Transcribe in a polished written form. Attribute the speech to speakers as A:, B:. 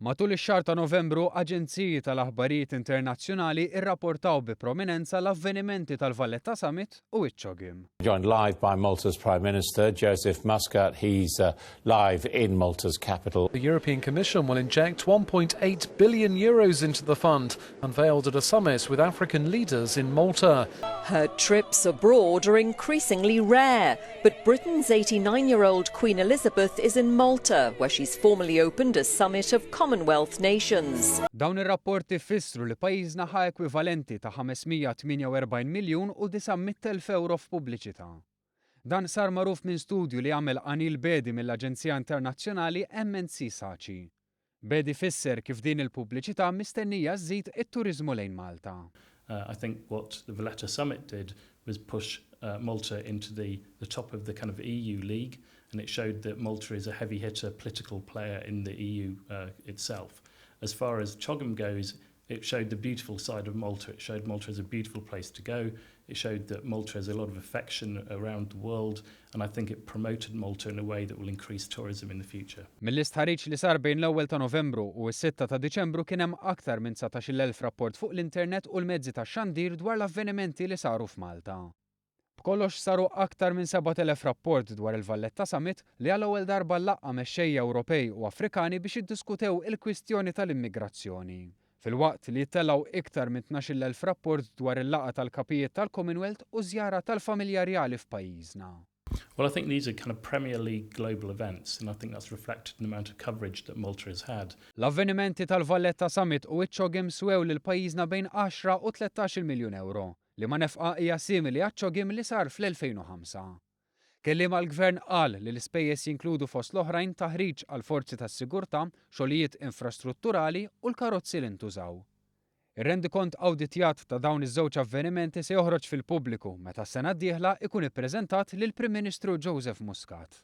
A: Matul ix-xahar ta' Novembru, aġenziji tal-aħbarijiet internazzjonali rrapportaw bi prominenza l-avvenimenti tal-Valletta Summit u iċ-CHOGM.
B: Joined live by Malta's Prime Minister, Joseph Muscat. He's live in Malta's capital.
C: The European Commission will inject €1.8 billion into the fund, unveiled at a summit with African leaders in Malta.
D: Her trips abroad are increasingly rare, but Britain's 89-year-old Queen Elizabeth is in Malta, where she's formally opened a summit of Commonwealth nations.
A: Dawn ir-rapporti fissru li pajjiżna ħa ekwivalenti ta' 548 miljun u 900,000 euro f'pubbliċità. Dan sar magħruf minn studju li għamel Anil Bedi mill-Aġenzija Internazzjonali MNC Saatchi. Bedi fisser kif din il-pubbliċità mistennija żżid it-turizmu lejn Malta.
E: I think what the Valletta Summit did was push Malta into the top of the kind of EU league, and it showed that Malta is a heavy hitter political player in the EU itself. As far as CHOGM goes, it showed the beautiful side of Malta. It showed Malta as a beautiful place to go. It showed that Malta has a lot of affection around the world, and I think it promoted Malta in a way that will increase tourism in the future.
A: Mill-istħarriġ li sar bejn l-1 ta' Novembru u s-6 ta' Diċembru, kien hemm aktar minn 19,000 rapport fuq l-internet u l-mezzi ta' xandir dwar l-avvenimenti li saru f'Malta. B'kollox saru aktar minn 7,000 rapport dwar il-Valletta Summit, li għall-ewwel darba laqqa mexxejja Ewropej u Afrikani biex jiddiskutew il-kwistjoni tal-immigrazzjoni, filwaqt li jittellgħu iktar minn 12,000 rapport dwar il-laqgħa tal-kapijiet tal-Commonwealth u żjara tal-familja rjali f'pajjiżna.
E: Well, I think these are kind of Premier League global events, and I think that's reflected in the amount of coverage that Malta has had.
A: L-avvenimenti tal-Valletta Summit u iċ-CHOGM swew lil pajjiżna bejn 10 u 13 miljun euro, li ma nefqa hija simili għaċ-CHOGM li sar fl-2005. Kelliem għall-gvern qal li l-ispejjeż jinkludu, fost l-oħrajn, taħriġ għal forzi tas-sigurtà, xogħlijiet infrastrutturali u l-karozzi li ntużaw. Ir-rendikont awditjat ta' dawn iż-żewġ avvenimenti se joħroġ fil-pubbliku meta s-sena d-dieħla ikun ippreżentat lill-Prim Ministru Joseph Muscat.